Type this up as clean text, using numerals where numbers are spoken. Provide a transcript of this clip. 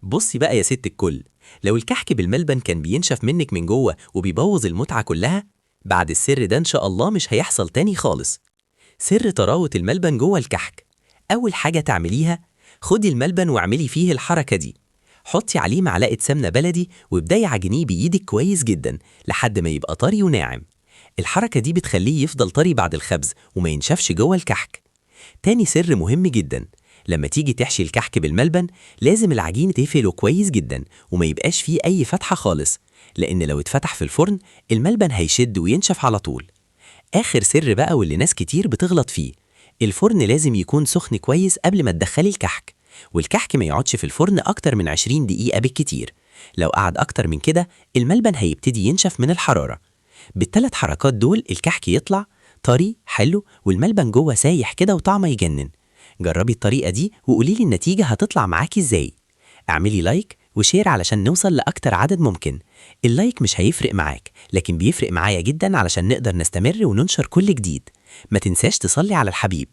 بصي بقى يا ست الكل، لو الكحك بالملبن كان بينشف منك من جوه وبيبوظ المتعة كلها، بعد السر ده إن شاء الله مش هيحصل تاني خالص. سر طراوة الملبن جوه الكحك. أول حاجة تعمليها، خدي الملبن واعملي فيه الحركة دي. حطي عليه معلقة سمنة بلدي وابدأي عجنيه بإيدك كويس جدا لحد ما يبقى طري وناعم. الحركة دي بتخليه يفضل طري بعد الخبز وما ينشفش جوه الكحك. تاني سر مهم جدا، لما تيجي تحشي الكحك بالملبن لازم العجين تقفله كويس جدا وما يبقاش فيه أي فتحة خالص، لأن لو اتفتح في الفرن الملبن هيشد وينشف على طول. آخر سر بقى واللي ناس كتير بتغلط فيه، الفرن لازم يكون سخن كويس قبل ما تدخلي الكحك، والكحك ما يقعدش في الفرن أكتر من 20 دقيقة بالكتير. لو قعد أكتر من كده الملبن هيبتدي ينشف من الحرارة. بالتلات حركات دول الكحك يطلع طري حلو والملبن جوه سايح كده وطعمه يجنن. جربي الطريقة دي وقوليلي النتيجة هتطلع معاكي ازاي. اعملي like و share علشان نوصل لأكتر عدد ممكن. ال like مش هيفرق معاك، لكن بيفرق معايا جدا علشان نقدر نستمر وننشر كل جديد. ما تنساش تصلي على الحبيب.